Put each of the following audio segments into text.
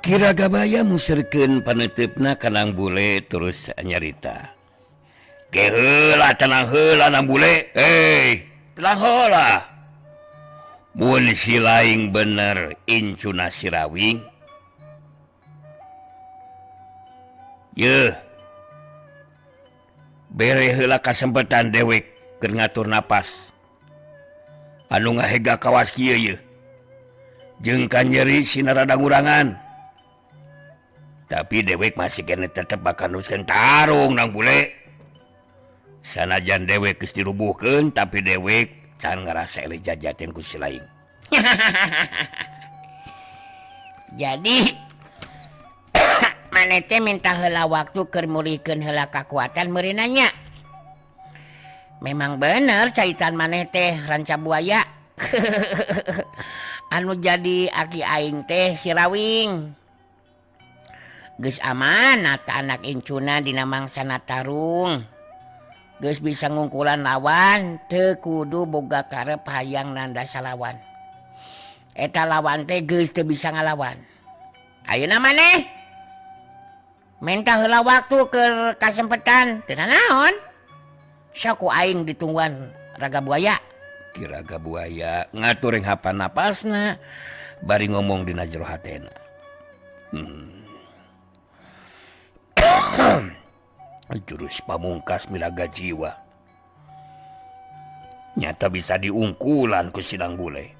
Ki Ragabaya muserkeun paneuteup ka Nang Bule terus nyarita. Ke heula, tenang heula, Nang Bule. Eh, tenang heula. Mun si laing bener incuna Sirawing. Yeuh. Bere heula kasempatan dewek keur ngatur napas. Anu ngahega kawas kieu yeuh. Jeung kanyeri sina rada ngurangan. Tapi dewek masih kena tetep bakal neruskeun tarung, Nang Bule. Sanajan dewek geus dirubuhkeun, tapi dewek can ngarasa eleh jajatin ku si laing. Jadi maneh teh minta heula waktu keur mulihkeun heula kakuatan meureunna nya. Memang bener caitan maneh teh, Ranca Buaya. Anu jadi aki aing teh si Rawing. Geus amanat ka anak incuna dina mangsana tarung. Geus bisa ngungkulan lawan, teu kudu boga karep hayang nanda salawan. Eta lawan teh geus teu bisa ngalawan. Ayeuna maneh minta heula waktu keur kasempetan, teu nanaon. Sok ku aing ditungguan, Raga Buaya. Ki Raga Buaya ngatur hapan napasna bari ngomong dina jero hatena. Jurus pamungkas Milaga Jiwa. Nyata bisa diungkulan ku Sinang Bule.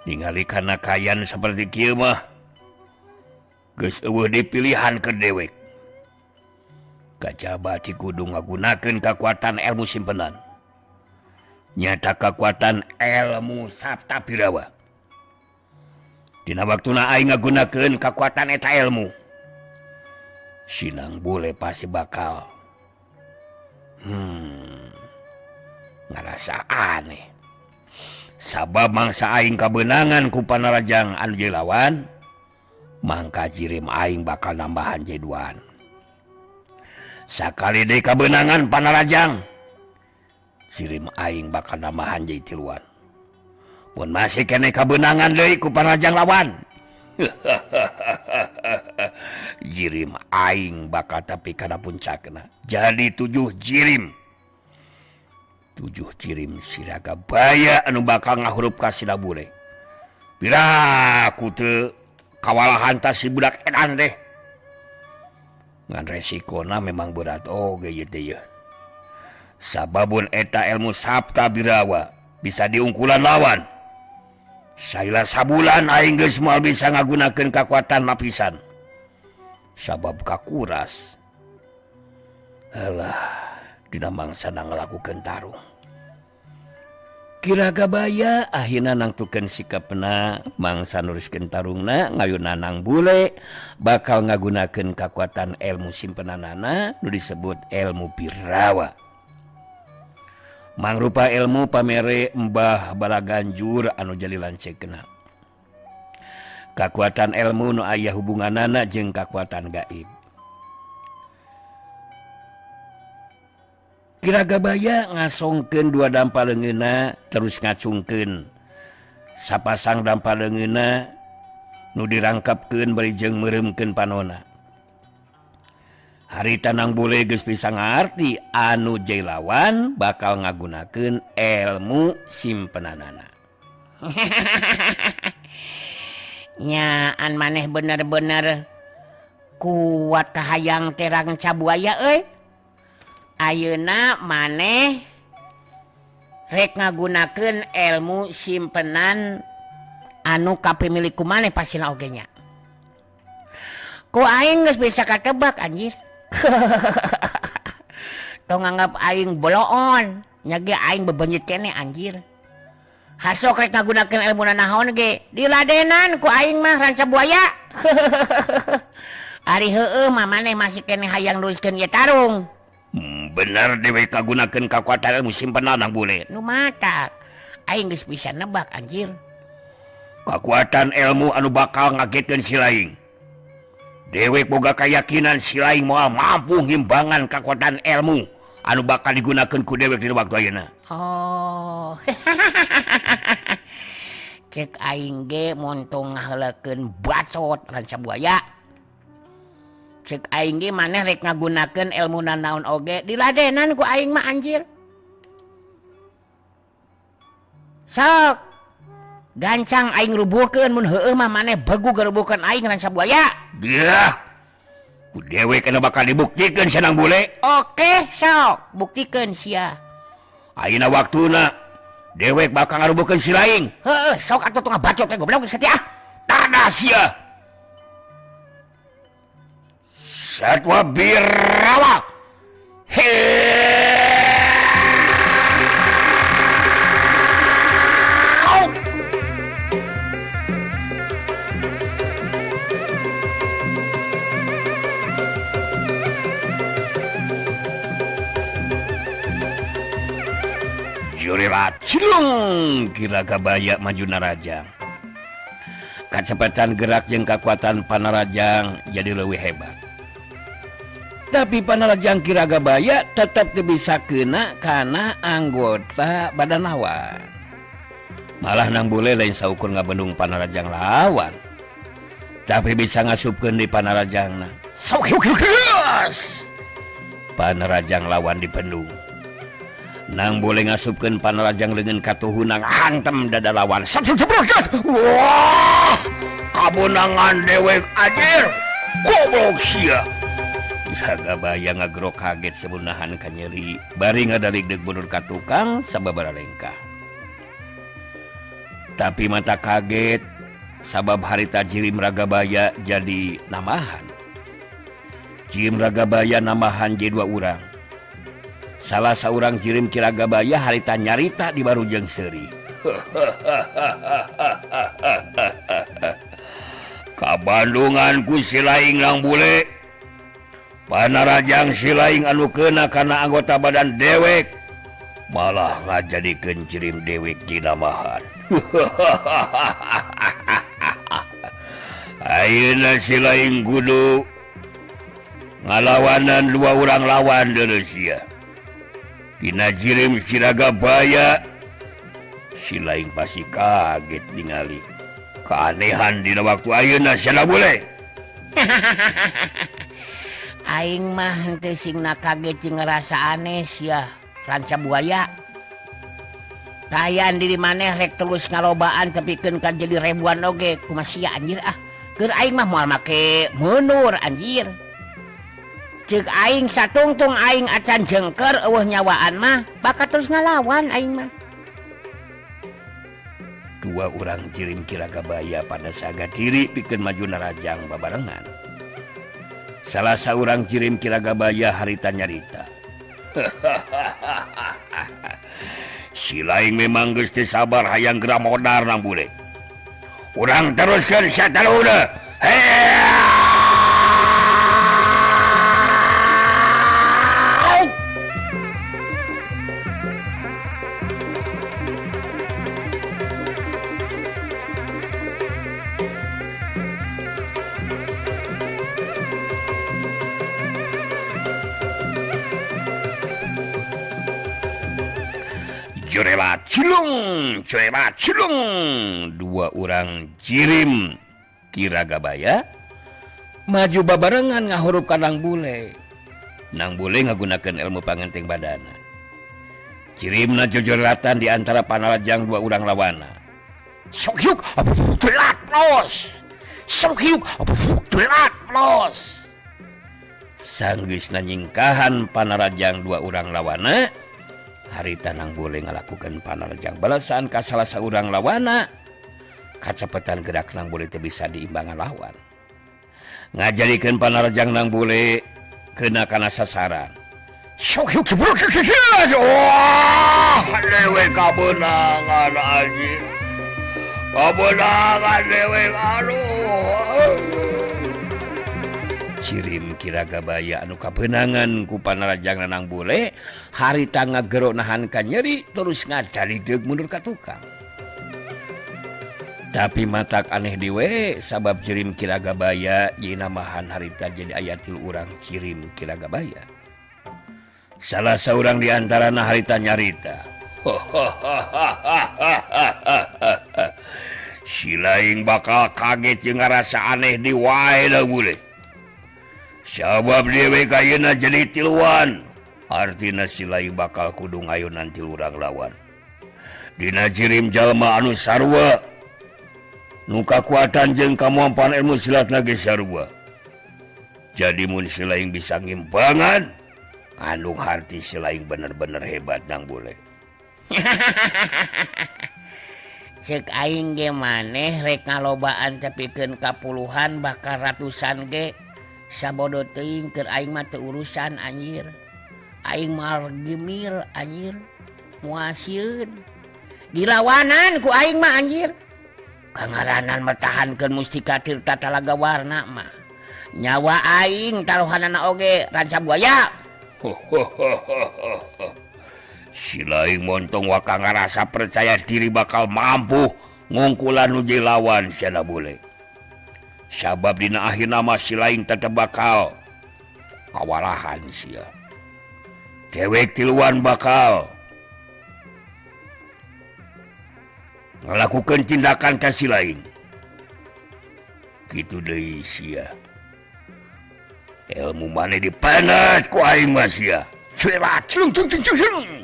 Ningali kana kayan seperti kieu mah geus euweuh dipilihan ke dewek. Kajaba ti kudu ngagunakeun kakuatan ilmu simpenan. Nyata kakuatan ilmu Sabta Birawa. Dina waktuna aing ngagunakeun kakuatan eta ilmu, Sinang Bule pasti bakal ngerasa aneh. Sabab mangsa aing kabeunangan ku panarajang anu jadi lawan, mangka jirim aing bakal nambahan jeduan. Sakali deui kabeunangan panarajang, jirim aing bakal nambahan jadi tiluan. Mun masih keneh kabeunangan deui ku panarajang lawan, jirim aing bakal tapi kana puncakna. Jadi 7 jirim. 7 jirim Si Raga Baya anu bakal ngahurup ka Sina Bule. Piraku teu kawalahan ta si budak edan teh. Ngan resikona memang berat oge ieu teh yeuh. Sababun eta ilmu Sabta Birawa bisa diungkulan lawan. Saila sabulan aing geus moal bisa ngagunakeun kakuatan lapisan. Sabab kakuras. Alah, dina mangsana ngalakukeun tarung. Ki Ragabaya akhirna nangtukeun sikapna mangsa neruskeun tarungna ngayuna Nang Bule bakal ngagunakeun kakuatan ilmu simpenanana nu disebut ilmu Birawa. Mangrupa ilmu pamere Mbah Balaganjur anu jadi lanceukna. Kakuatan ilmu nu aya hubunganana jeung kakuatan gaib. Ki Ragabaya ngasongkeun 2 dampa leungeunna terus ngacungkeun sapasang dampa leungeunna nu dirangkapkeun bari jeung meureumkeun panona. Harita Nang Bule geus bisa ngarti anu jelawan bakal ngagunakeun ilmu simpenanana. Nyaan maneh bener-bener kuat kahayang terang cabuaya euy. Ayeuna maneh rek ngagunakeun ilmu simpenan anu kapimilik ku maneh pasina oge nya. Ku aing geus bisa katebak anjir. Tong nganggap aing boloon, nya ge aing bebenyit keneh anjir. Hasok rek ngagunakeun ilmu nanaon ge diladenan ku aing mah Ranca Buaya. Ari heueuh mah maneh masih keneh hayang neruskeun ieu tarung. Bener dewe kagunakeun kakuatan ilmu simpenan Nang Bule. Nu matak aing geus bisa nebak anjir. Kakuatan ilmu anu bakal ngagetkeun si laing. Dewek boga keyakinan si laing moal mampu ngimbangan kakuatan ilmu anu bakal digunakeun ku dewek di waktu ayeuna. Oh. Cek aing ge montong ngaheulekeun bacot Ranca Buaya. Cek aing ge maneh rek ngagunakeun ilmu nanaon oge diladenan ku aing mah anjir. Sok gancang aing rubuhkeun mun heueuh mah maneh begu garubuhkeun aing Ranca Buaya. Diah. Ku dewek kana bakal dibuktikeun sia Nang Bule. Oke, sok buktikeun sia. Ayeuna waktuna dewek bakal ngarubuhkeun si laing. Heueuh, sok atuh tong ngabacot teh goblok satia. Tada sia. Satwa Birawa. Jurila cilung Kiragabaya maju narajang. Kacepetan gerak jeung kakuatan panarajang jadi leuwih hebat. Tapi panarajang Kiragabaya tetap teu bisa kena kana anggota badan lawan. Malah Nang Bule lain saukur ngabendung panarajang lawan, tapi bisa ngasupkeun di panarajangna. Sok panarajang lawan dipendung. Nang Bule ngasupkeun panarajang leungeun katuhunang hantem dada lawan. Wah, kabunangan dewek anjir. Goblok sia. Kiragabaya ngagrok kaget sebunahan kanyeri bari ngadaligdeg mundur ka tukang sababara lengkah. Tapi mata kaget sabab harita jirim Ragabaya jadi namahan. Jirim Ragabaya namahan jadi dua urang. Salah seorang jirim Kiragabaya harita nyarita di baru jeung seuri. Kabandungan ku si laing Nang Bule. Panarajang si laing anu kena kana anggota badan dewek malah ngajadikeun jirim dewek dinamahan. Ayeuna si laing kudu ngalawanan dua urang lawan deuleu sia. Dina jirim Kiragabaya si laing pasti kaget ningali keanehan dina waktu ayeuna sia Nang Bule. Aing mah henteu singna kaget jeung ngerasa aneh sia Ranca Buaya. Kaayaan diri maneh rek terus ngalobaan tepikeun ka jadi ribuan oge kumaha sia anjir ah. Keur aing mah moal make mundur anjir. Ceuk aing satungtung aing acan jengker eueuh nyawaan mah bakal terus ngalawan aing mah. Dua urang jirim Kiragabaya pada saga diri pikeun maju narajang babarengan. Salah saurang jirim Kiragabaya harita nyarita. Si laing memang geus teu sabar hayang geura modar Nang Bule. Urang teruskeun sataluna. Jurela cilung, jurela cilung. Dua orang jirim Kiragabaya maju babarengan ngahurup ka Nang Bule. Nang Bule ngagunakeun ilmu pangenteng badana. Jirimna jojorlatan di antara panarajang dua urang lawana. Sok hiuk, telat los. Sok hiuk, telat los. Sanggeusna nyingkahan panarajang dua urang lawana, harita Nang Bule ngalakukan panarajang balasan ka salah saurang lawana. Kacepetan gerak Nang Bule teu bisa diimbangan lawan. Ngajadikeun panarajang Nang Bule kena kana sasaran. Sok hiuk jebrok. Wah, dewek kabeunangan anjir. Kabeunangan dewek aduh. Jirim Kiragabaya anu kabeunangan ku panarajang Nang Bule harita ngagero nahan ka nyeri terus ngadaligdeug mundur ka tukang. Tapi matak aneh dewe sabab jirim Kiragabaya dinamahan harita jadi ayatil urang jirim Kiragabaya. Salah seorang di antarana harita nyarita. Si laing bakal kaget jeung ngarasa aneh di wae da bule. Sabab dewek ayeuna jadi tiluan. Artina si laing bakal kudu ngayunan tilu urang lawan. Dina jirim jalma anu sarua nu kakuatan jeung kamampuan ilmu silat lagi sarua. Jadi mun si laing bisa ngimbangan, kandung harti si laing bener-bener hebat nang bule. Cek aing ge maneh rek ngalobaan tepikeun ka puluhan bahkan ratusan ge sabodo teuing keur aing mah teu urusan anjir. Aing mah gemir anjir. Moal sieun. Dilawanan ku aing mah anjir. Kangaranan mertahankeun mustika tirta talaga warna mah. Nyawa aing taruhanana oge ranca buaya. Si laing montong waka ngarasa percaya diri bakal mampu ngungkulan nu lawan sia bule. Sabab dina akhirna mah si laing tetep bakal kawalahan sia. Dewek tiluan bakal ngalakukeun tindakan ka si laing. Kitu deui sia. Ilmu maneh dipenet ku aing mah sia. Cuelat cilung cung cung cung.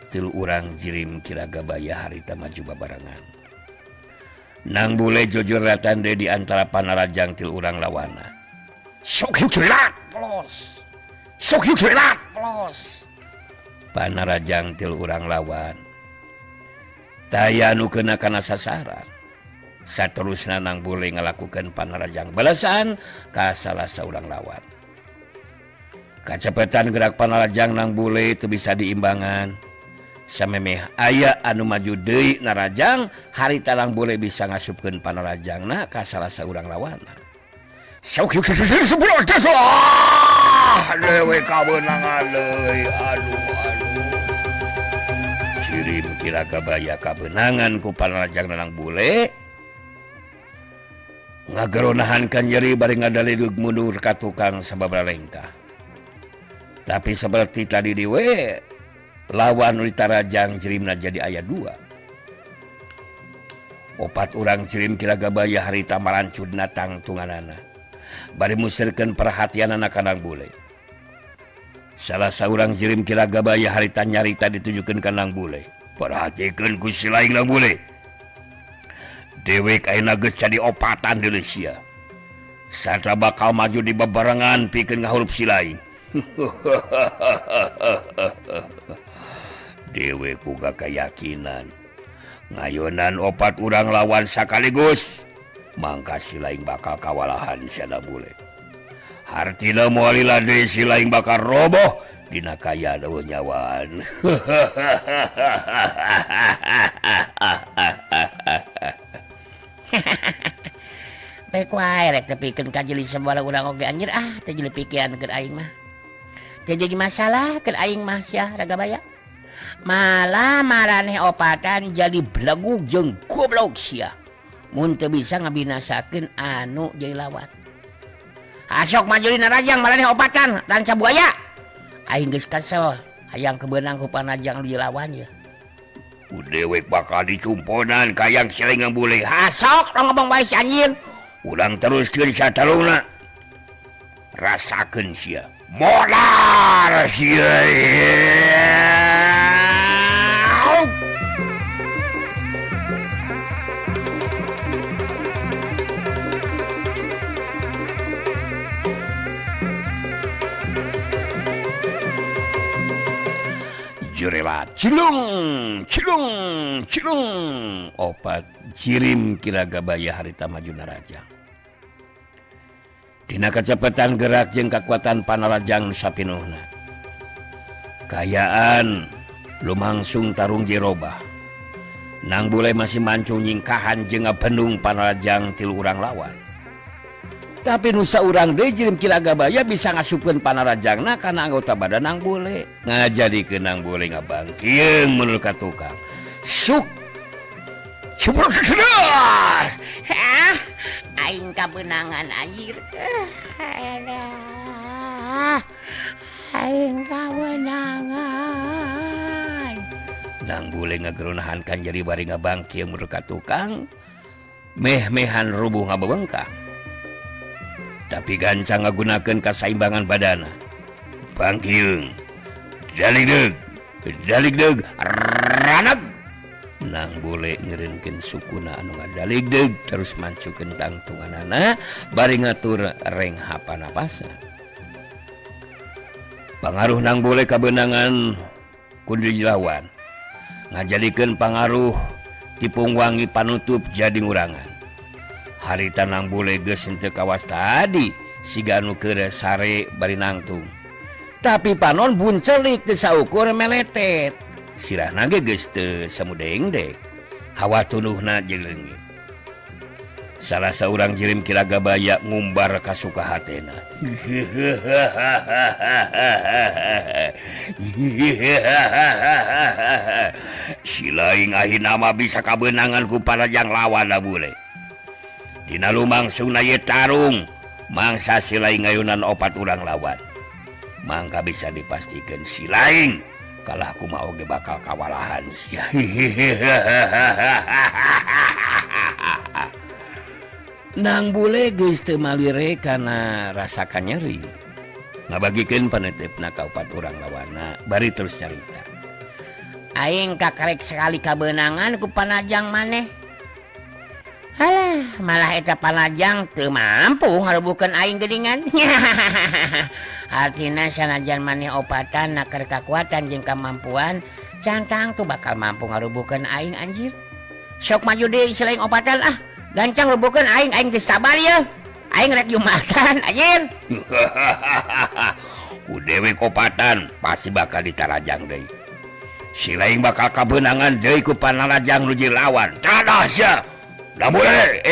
Tilu urang jirim kira gabaya harita maju babarengan. Nang bule jujur ratan deui di antara panarajang tilu urang lawana. Sok hiu cuelat polos. Sok hiu cuelat polos. Panarajang tilu urang lawan. Taya nu kena kana sasaran. Saterusna nang bule ngalakukeun panarajang balasan ka salah saurang lawan. Kacepetan gerak panarajang nang bule teu bisa diimbangan. Samemeh aya anu maju deui narajang, harita nang bule bisa ngasupkeun panarajangna ka salah saurang lawanna. Sok yuk sebelum dewe kabeunangan deui aduh aduh. Jirim kira kabaya kabeunangan ku panarajang nang bule. Ngageronahankan nyeri bari ngadalidug mundur ka tukang sababaraha lengkah. Tapi seperti tadi diwe lawan ditarajang jirimna jadi aya dua. Opat urang jirim kira gabaya harita marancudna tangtunganana. Bari musirkeun perhatianana ka nang bule. Salah saurang jirim kira gabaya harita nyarita ditujukeun ka nang bule. Perhatikeun ku si laing nang bule. Dewek ayeuna geus jadi opatan deui sia. Sarta bakal maju di bebarengan pikeun ngahurup si laing. Dewek boga keyakinan ngayonan opat urang lawan sakaligus mangka si laing bakal kawalahan sia bule. Hartina moal lila deui si laing bakal roboh dina kaya eueuh nyawaan. Baik wae rek tepikeun ka jeli sabaraha urang oge anjir ah teu jadi pikiran keur aing mah. Teu jadi masalah keur aing mah sia Ragabaya. Malah maraneh opatan jadi blegug jeung goblok sia. Mun teu bisa ngabinasakeun anu jadi lawan. Asok maju dina rajang maraneh opatan ranca buaya. Aing geus kesel hayang kebeunang ku panajang nu lawan ye. Ku dewek bakal dicumponan kayang siling bule. Asok tong ngomong bae si anjir. Urang teruskeun satarungna. Rasakeun sia. Modar sia. Jurela cilung cilung cilung opat jirim kira gabaya harita maju narajang. Dina kecepatan gerak jeung kakuatan panarajang sapinuhna. Kayaan lumangsung tarung jerobah. Nang bule masih mancung nyingkahan jeung ngabendung panarajang tilu urang lawan. Tapi nusa urang deui jirim kira gabaya bisa ngasupkeun panarajangna kana anggota badan nang bule. Ngajadikeun nang bule ngabangkieung menurut ka tukang. Suk cubruk kedas. Hah, aing kabeunangan anjir. Alah. Aing kabeunangan. Nang bule ngageronahankan jari bari ngabangkieung menurut ka tukang. Meh-mehan rubuh ngabebengkang. Tapi gancang ngagunakeun kasaimbangan badana. Bangkiung. Daligdeug, daligdeug, ranag. Nang bule ngerenkeun sukuna anu ngadaligdeug terus mancukeun tangtunganana bari ngatur rengha panapasna. Pangaruh nang bule kabeunangan ku dilawan. Ngajadikeun pangaruh tipung wangi panutup jadi ngurangan. Harita nang bule geus henteu kawas tadi siga anu keur sare bari nangtung. Tapi panon buncelik teu saukur meletet. Sirahna ge geus teu samudengdek. Hawa tunuhna jeung leungit. Salah saurang jirim Kiragabaya ngumbar kasuka hatena. Si laing akhirna mah bisa kabeunangan ku parajang lawan bule. Dina lumangsungna ye tarung, mangsa si laing ngayunan opat urang lawan. Mangka bisa dipastikan si laing kalah kumaha oge bakal kawalahan sia. Nang bule geus teu malire kana rasa kanyeri. Ngabagikeun panetepna ka opat urang lawanna bari terus carita. Aing kakarek sekali kabeunangan ku panajang maneh. Halah, malah eta panajang teu mampu ngarubuhkeun aing geuningan. Artina sanajan maneh opatan naker kakuatan jeung kamampuan, cantang tuh bakal mampu ngarubuhkeun aing anjir. Sok maju deui selain opatan ah. Gancang rubuhkeun aing, aing geus sabar ye. Aing rek jumatan anjir. Ku dewe kopatan pasti bakal ditarajang deui. Si laing bakal kabeunangan deui ku panarajang nu lawan. Dadah sia. Lah boleh.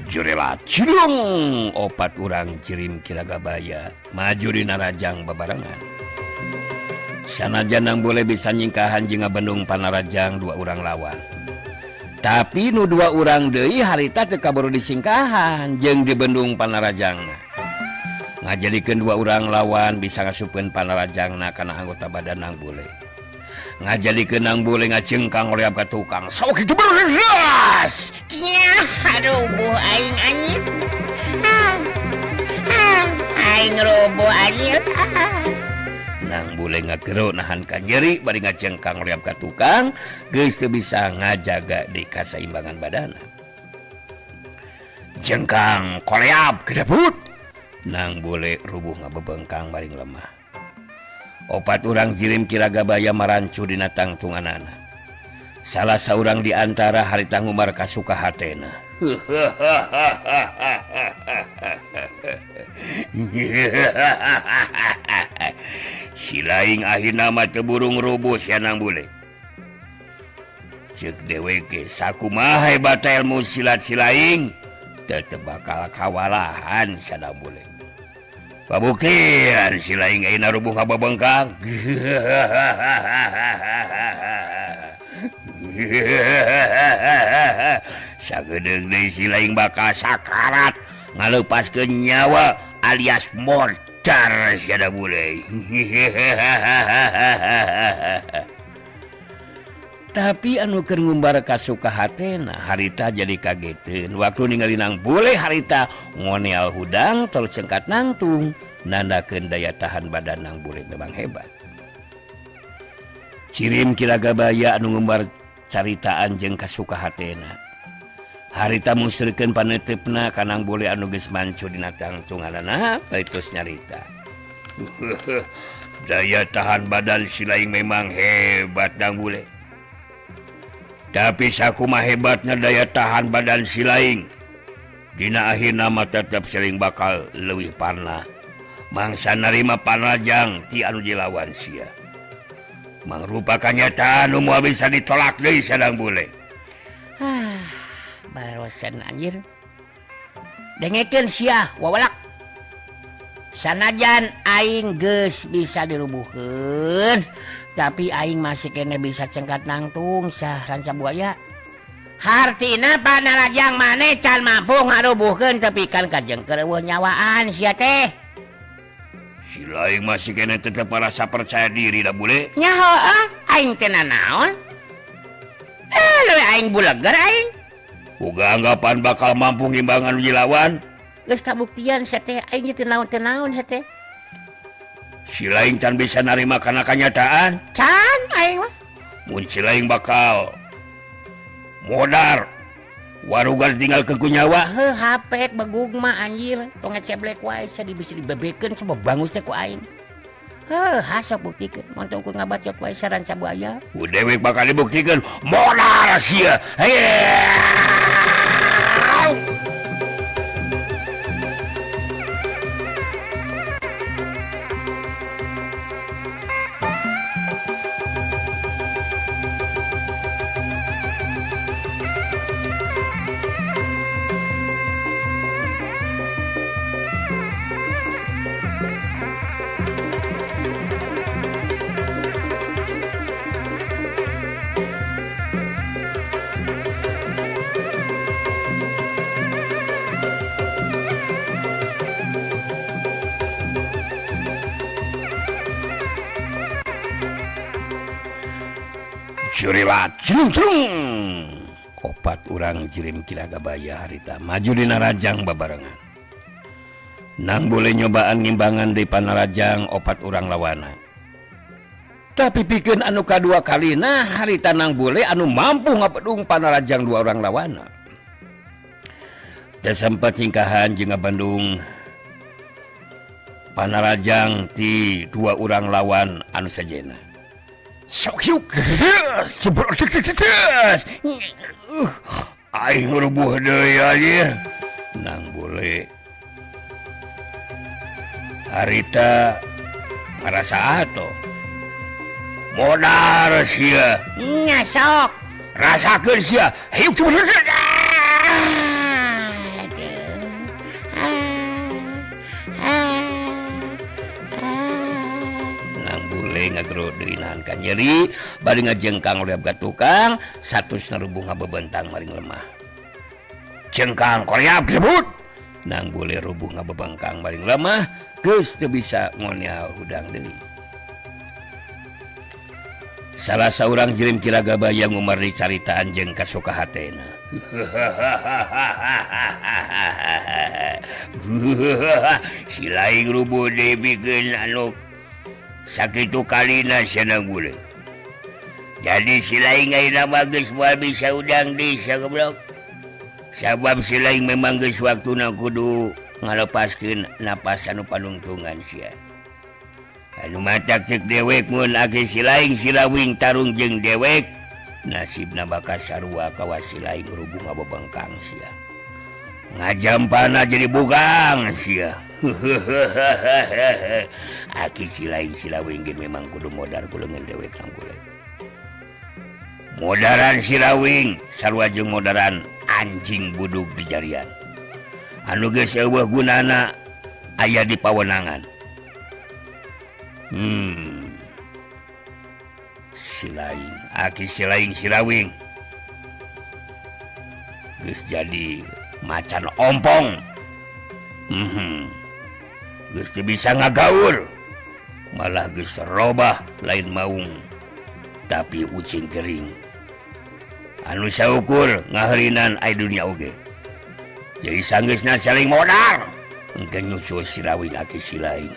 Jurela cilung opat urang cirim Kiragabaya maju dina rajang babarengan. Sanajan nang boleh bisa nyingkahan jeung ngabendung panarajang dua urang lawan. Tapi nu dua urang deui harita teu kaburu disingkahan jeung dibendung panarajangna. Ngajadikeun dua urang lawan bisa ngasupkeun panarajangna kana anggota badan nang boleh. Ngajadikeun nang boleh ngacengkang ngoreab ka tukang. Sok kitu beres. Nyah, rubuh aing anjir. Aing rubuh anjir. Nang bule ngagero nahan ka nyeri bari ngacengkang ngoreab ka tukang, geus teu bisa ngajaga di kasaimbangan badana. Jengkang koreab kedebut. Nang bule rubuh ngabebengkang bari lemah. Opat urang jirim Kiragabaya marancu dina tangtunganana. Salah saurang di antara harita ngumbar kasuka hatena. Si laing akhirna mah teu burung rubuh sia nang bule. Ceuk deweke sakumaha hebat ilmu silat si laing tetep bakal kawalahan sia nang bule. Pabuktian si laing ayeuna rubuh ngabebengkang. Sagedeung deui si laing bakal sakarat ngalepaskeun nyawa alias mortar sia da bule. Tapi anu keur ngumbar kasuka hatena harita jadi kageteun waktu ningali nang bule harita ngoneal hudang terus cengkat nangtung nandakeun daya tahan badan nang bule memang hebat. Cirim Kiragabaya anu ngumbar caritaan jeung kasuka hatena. Harita musrikeun panetepna ka nang bule anu geus mancu dina tangtunganana bari terus nyarita. Daya tahan badan si laing memang hebat nang bule. Tapi sakumaha hebatna daya tahan badan si laing, dina akhirna mah tetep sering bakal leuwih parna. Mangsa narima panajang ti anu dilawan sia. Mangrupa kanyataan nu moal bisa ditolak deui sadang bule. Ah, barosan anjir. Dengekeun sia wawalak. Sanajan aing geus bisa dirubuhkeun, Tapi aing masih kene bisa cengkat nangtung sah ranca buaya. Hartina panarajang maneh can mampu ngarubuhkeun tepikan ka jengker eueuh nyawaan sia teh. Si laing masih kene tetep merasa percaya diri da bule. Nya heueuh, aing teh nanaon? Leuwih aing buleger aing. Uga anggapan bakal mampu ngimbangan uji lawan. Geus kabuktian sia teh aing teu naon-naon sia teh. Si laing can bisa narima kana kanyataan. Can aing mah. Mun si laing bakal modar warugan tinggal ke kunyawa. Heuh hapek begug mah anjir. Tong ngeceblek wae sia bisa dibebekeun sama bangus teh ku aing. Heuh hasok buktikeun mun tong ku ngabacot wae saranca buaya. Ku dewek bakal dibuktikeun modar sia. Curilat cilung-cilung opat urang jirim Kiragabaya harita maju dina rajang babarengan. Nang boleh nyobaan ngimbangan di panarajang opat urang lawana. Tapi pikeun anu kadua kalina harita nang boleh anu mampu ngapedung panarajang dua orang lawana. Teu sempat singkahan jeung ngabandung panarajang ti dua urang lawan anu sejena. Sok yuk, aing rubuh deui anjir. Nang boleh harita ngarasa atuh. Modar sia. Nya sok. Rasakeun sia. Hayuk ngagro deui nahan ka nyeri bari ngajengkang udah ka tukang satus nerubuh ngabebentang maring lemah. Jengkang koreap disebut. Nang boleh rubuh ngabebengkang maring lemah geus teu bisa ngonya hudang deui. Salah saurang jirim Kiragabaya ngumardi caritaan jeung kasuka hatena. Si laing rubuh deui pikeun anu sakitu kalina cenah gule. Jadi si laing ayeuna mah geus moal bisa udang deui sagoblok. Sabab si laing memang geus waktuna kudu ngalepaskeun napas anu panungtungan sia. Anu matak ceuk dewek mun age si laing silawing tarung jeung dewek, nasibna bakal sarua kawas si laing rubuh ngabebengkang sia. Ngajampana jadi bugang sia. Aki silaing silawing ge memang kudu modar ku leungeun dewek nang gule. Modaran silawing sarua jeung modaran anjing budug di jarian. Anu geus eueuh gunana aya di pawenangan. Silaing aki silaing silawing geus jadi macan ompong. Geus teu bisa ngagaur malah geus robah lain maung tapi ucing kering anu saukur ngaheurinan ai dunya oge. Jadi sanggeusna saling modar engke nyusul sirawing aki silaing.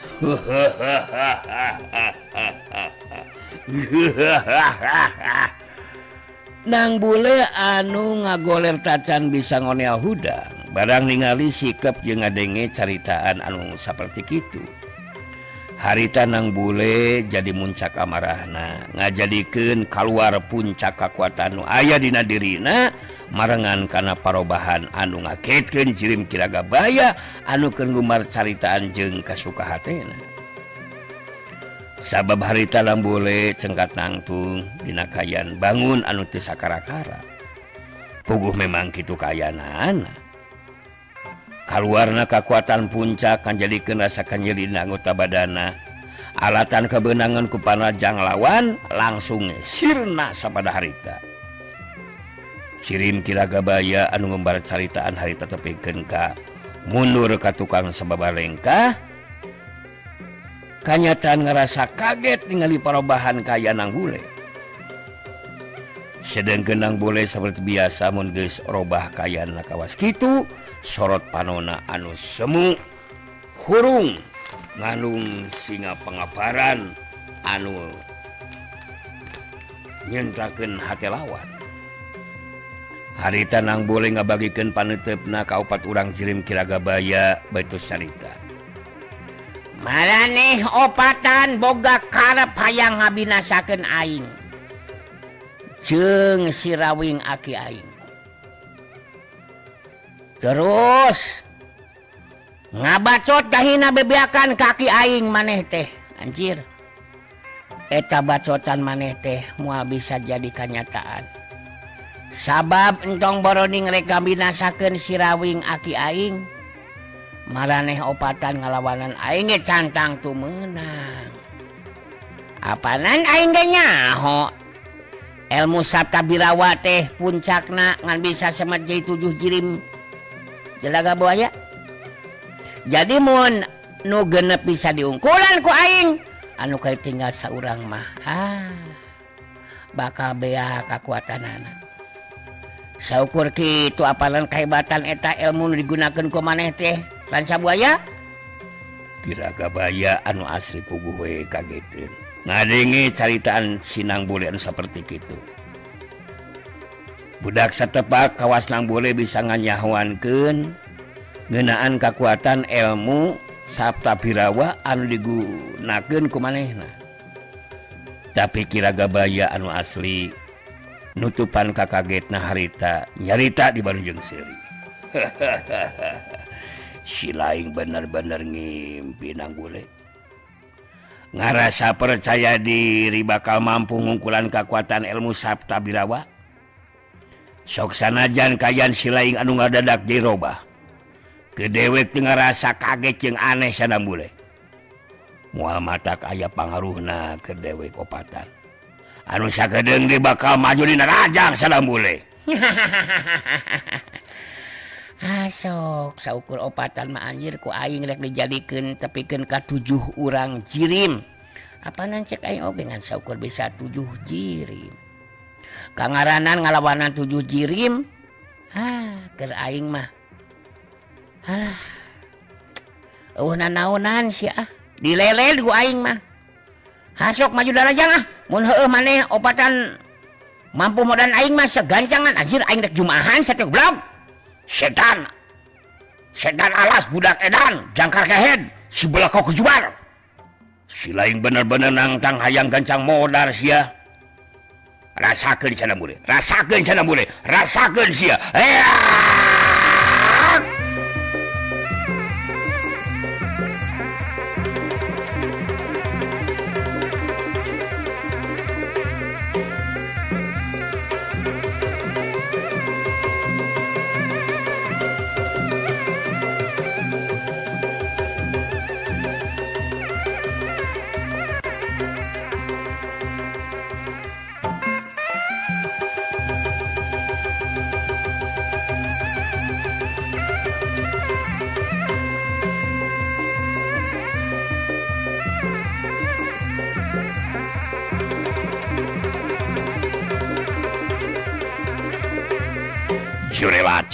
Nang bule anu ngagoler tacan bisa ngonea hudang barang ningali sikep jeung ngadenge caritaan anu saperti kitu. Harita nang bule jadi muncak amarahna ngajadikeun kaluar puncak kakuatan nu aya dina dirina marengan kana parobahan anu ngaketkeun jirim Kiragabaya anu keur ngumar caritaan jeung kasuka hatena. Sabab harita nang bule cengkat nangtung dina kayan bangun anu teu sakara-kara. Puguh memang kitu kayanana. Kaluarna kakuatan puncak kan jadikeun rasa kanyeri dina anggota badana Alatan kebenangan ku panarajang lawan langsung sirna sapada harita. Jirim Kiragabaya anu ngembar caritaan harita tepikeun ka mundur ka tukang sababalengkah. Kanyataan ngerasa kaget ningali parobahan kaya Nang Bule. Sedengkeun Nang Bule seperti biasa mun geus robah kayana kawas kitu, sorot panona anu semu hurung nganung singa pangabaran anu nyentrakeun hate lawan. Harita Nang Bule ngabagikeun paneuteup-na ka opat urang Jirim Kiragabaya baitus carita. Maraneh opatan boga karep hayang ngabinasakeun aing. Jeung Sirawing aki aing. Terus ngabacot kahina bebeakan kaki aing maneh teh. Anjir. Eta bacotan maneh teh moal bisa jadi kanyataan. Sabab entong boroning rek ngabinasakeun Sirawing aki aing. Maraneh opatan ngalawanan aing ge cantang tu meunang. Apanan aing ge nyaho. Ilmu Sabta Birawa teh puncakna ngan bisa semet jadi 7 jirim jelaga buaya. Jadi mun nu genep bisa diungkulan ku aing, anu kae tinggal saurang mah bakal bea kakuatanana. Saukur kitu apanan kahebatan eta ilmu nu digunakeun ku maneh teh lansa buaya. Kiragabaya anu asli puguh we kageteun. Ngadenge caritaan si Nang Bule anu saperti kitu. Budak satepak kawas Nang Bule bisa nganyahoankeun ngeunaan kakuatan ilmu Sabta Birawa anu digunakeun ku manehna. Tapi Kiragabaya anu asli nutupan kakagetna harita nyarita di barujeng seuri. Si laing bener-bener ngimpi Nang Bule. Ngarasa percaya diri bakal mampu ngungkulan kekuatan ilmu Sabta Birawa. Sok sanajan kayan si laing anu ngadadak dirobah. Kedewek teu ngarasa kaget jeung aneh Nang Bule. Moal matak aya pangaruhna ke dewek opatan. Anu sakedeung di bakal maju dina rajang Nang Bule. Asok saukur opatan mah anjir ku aing rek dijadikeun tepikeun ka 7 urang jirim. Apanan cek aing oge ngan saukur bisa 7 jirim. Kangaranan ngalawanan 7 jirim. Keur aing mah. Alah. Eueuh nanaonan sia ah. Dilelel ku aing mah. Hasok maju darajang ah. Mun heueuh maneh opatan mampu modan aing mah segancangan anjir aing rek jumahan satu blog. Setan. Setan alas budak edan, jangkar kehed, sebelah kau kejuar. Si laing bener-bener nangtang hayang gancang modar sia. Rasakeun cenah bule, rasakeun cenah bule, rasakeun sia.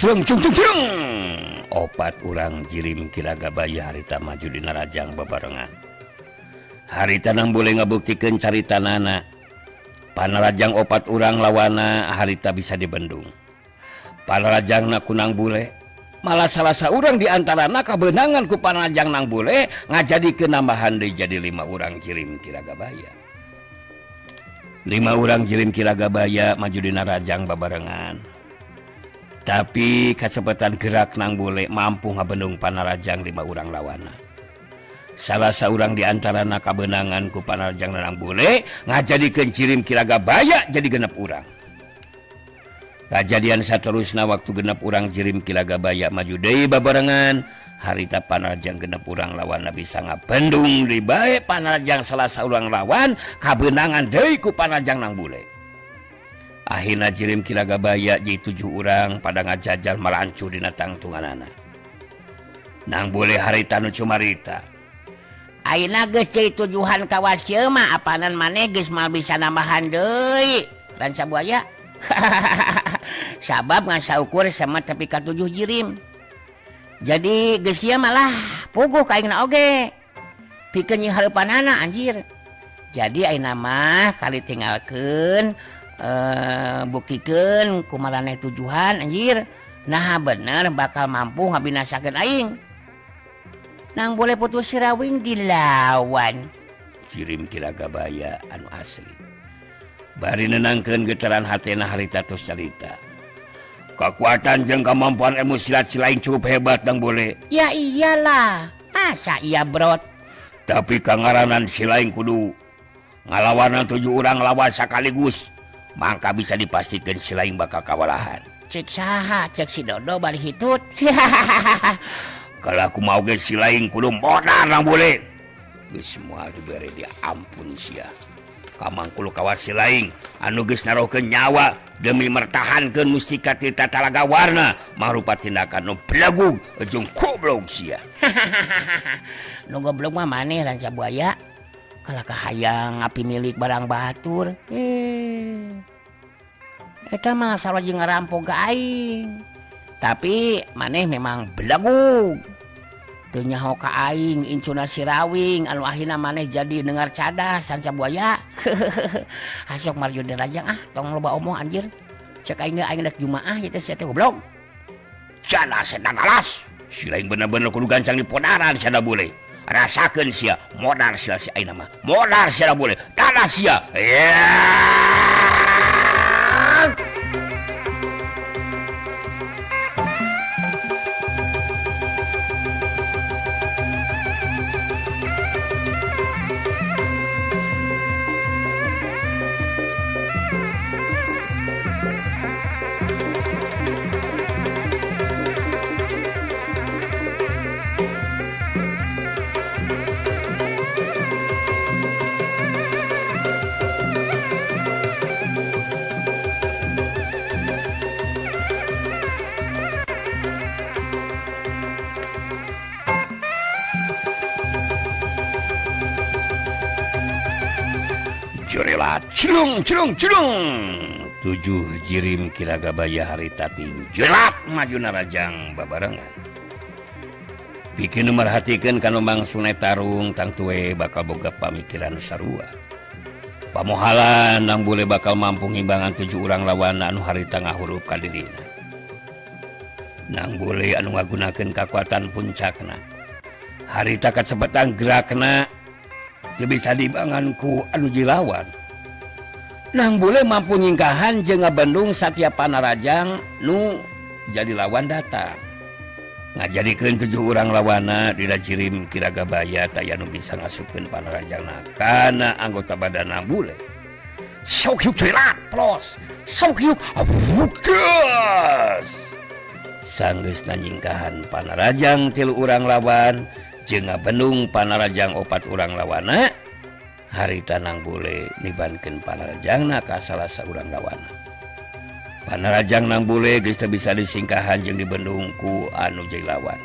Cung cung cung cung. Opat urang jirim Kiragabaya harita maju dina rajang babarengan. Harita Nang Bule ngabuktikeun caritanana. Panarajang opat urang lawana harita bisa dibendung. Panarajangna ku Nang Bule malah salah saurang di antarana kabeunangan ku panarajang Nang Bule ngajadikeun nambahan deui jadi 5 urang jirim Kiragabaya. 5 urang jirim Kiragabaya maju dina rajang babarengan. Tapi kacepetan gerak Nang Bule mampu ngabendung panarajang 5 urang lawana. Salah saurang di antarana kabeunangan ku panarajang Nang Bule ngajadikeun jirim Kiragabaya jadi 6 urang. Kajadian saterusna waktu 6 urang jirim Kiragabaya maju deui babarengan, Harita Panarajang genep urang lawan bisa ngabendung di bae Panarajang salah saurang lawan kabeunangan deui ku Panarajang Nang Bule. Akhirna jirim Kiragabaya jadi 7 urang pada ngajajal melancu dina tangtunganana. Nang Bule harita nu cumarita. Ayeuna geus jadi tujuhan kawas kieu mah apanan maneh geus moal bisa nambahan deui. Ranca Buaya. Sabab ngan saukur sama tepi ka 7 jirim. Jadi geus kieu malah puguh ka aingna oge. Pikeun nying hareupanana anjir. Jadi ayeuna mah kali tinggalkeun buktikeun kumaraneh tujuhan anjir. Nah bener bakal mampu ngabinasakeun aing. Nang Boleh putus Sirawing dilawan. Jirim Kiragabaya anu asli. Bari nenangkeun getaran hatena harita tos carita. Kekuatan jeung kemampuan ilmu silat si lain cukup hebat Nang Bule. Ya iyalah, masa iya brot. Tapi kangaranan si lain kudu ngalawanan 7 urang lawan sekaligus, maka bisa dipastikan si lain bakal kawalahan. Cek saha, cek si Dodo bari hitut. Kalau aku mau ge si lain kudu modar Nang Bule. Geus moal dibere dia ampun sia. Kamangkulu kawas si lain anu geus narohkeun nyawa demi mertahankeun mustika Tirta Talaga Warna mangrupa tindakan nu belagug jeung goblok sia. Nu goblok mah maneh Ranca Buaya. Kalah kahayang api milik barang batur. Eta mah sarua jeung ngarampok ka aing. Tapi maneh memang belagug. Teu nyaho ka aing incuna Sirawing anu akhirna maneh jadi dengar cadas Ranca Buaya. Hasok marjo derajang ah tong loba omong anjir. Cek aing ge aing rek jumaah ieu teh sia teh goblok. Jana setan alas. Si lain bener-bener kudu gancang di podaran sia boleh. Rasakeun sia modar sia si aing mah. Modar sia boleh. Tanah sia. Cilung cilung cilung 7 jirim Kiragabaya harita tinjelak maju narajang babarengan. Bikin merhatikan kanu Sungai Tarung tangtue bakal boga pamikiran sarua. Pamohalan Nang Bule bakal mampu ngimbangan 7 urang lawan anu harita ngahurup ka dirina. Nang Bule anu ngagunakeun kakuatan puncakna. Harita kacepetan gerakna teu bisa dibangan ku anu jilawan. Nang Bule mampu nyingkahan jeung ngabendung satiap Panarajang nu jadi lawan datang. Ngajadikeun 7 urang lawana dina jirim Kiragabaya taya nu bisa ngasupkeun Panarajangna kana anggota badan Nang Bule. Sok yuk celat plos. Sok yuk bukas. Sanggeusna nyingkahan Panarajang 3 urang lawan jeung ngabendung Panarajang 4 urang lawana. Harita Nang Bule nibankeun Panarajangna ka salah saurang lawana. Panarajang Nang Bule geus teu bisa disingkahan jeung dibendung ku anu jadi lawan.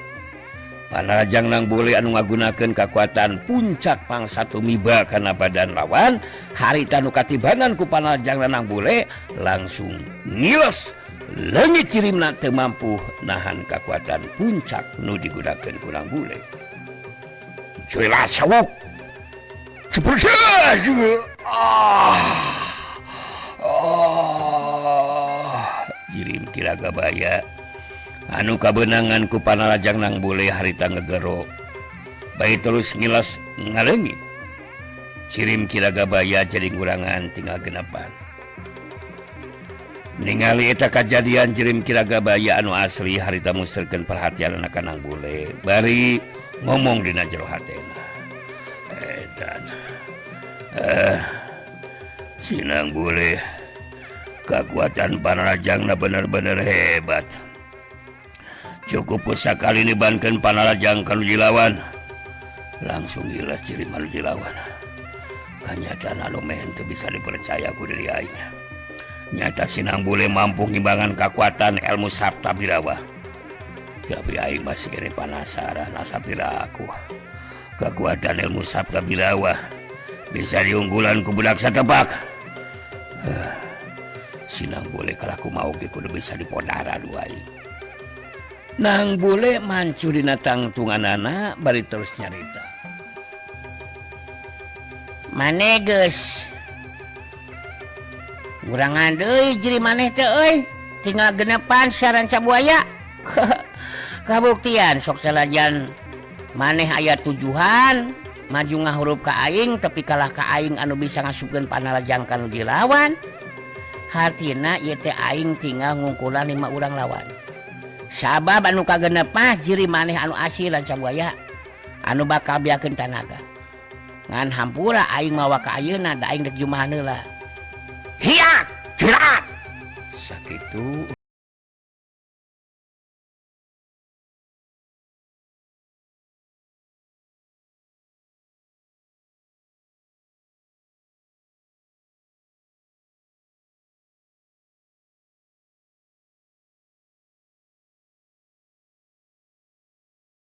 Panarajang Nang Bule anu ngagunakeun kakuatan puncak pangsa tumiba kana badan lawan, harita nu katibanan ku Panarajang Nang Bule langsung ngiles leungit cirimna teu mampu nahan kakuatan puncak nu digunakeun ku Nang Bule. Jelas sawuk. Seperti jirim Kiragabaya anu kabeunangan ku Panarajang Nang Bule harita ngegero bae terus ngilas ngaleungit. Cirim Kiragabaya jadi ngurangan tinggal genepan. Ningali eta kajadian jirim Kiragabaya anu asli harita muserkeun perhatian ka Nang Bule bari ngomong dina jero hatena. Edan si Nang Bule kekuatan Panarajangna bener-bener hebat. Cukup sakali nibankeun panalajang ka nu jilawan. Langsung jelas ciri manu jilawan. Kanyataan anu meh teu bisa dipercaya ku diri aing. Nyata Sinang Bule mampu ngimbangan kekuatan ilmu Sabta Birawa. Tapi aing masih kene penasaran asapira aku. Kekuatan ilmu Sabta Birawa bisa diunggulan ku budak satepak. Sinang Bule kalaku mau ge kudu bisa dipodara dua aing. Nang Bule mancu dina tangtunganana bari terus nyarita. Maneh geus ngurangan deui jiri maneh teh euy, tinggal genepan saran sabuaya. Kabuktian sok salajan maneh aya tujuhan maju ngahurup ka aing tapi kalah ka aing anu bisa ngasupkeun panalajang ka nu dilawan. Hartina ieu teh aing tinggal ngungkulan 5 urang lawan. Sabab anu kagenep mah jiri maneh anu asli lanca buaya anu bakal biakeun tanaga. Ngan hampura aing mawa ka ayeuna da aing rek jumahan heula. Hiat, jirat. Sakitu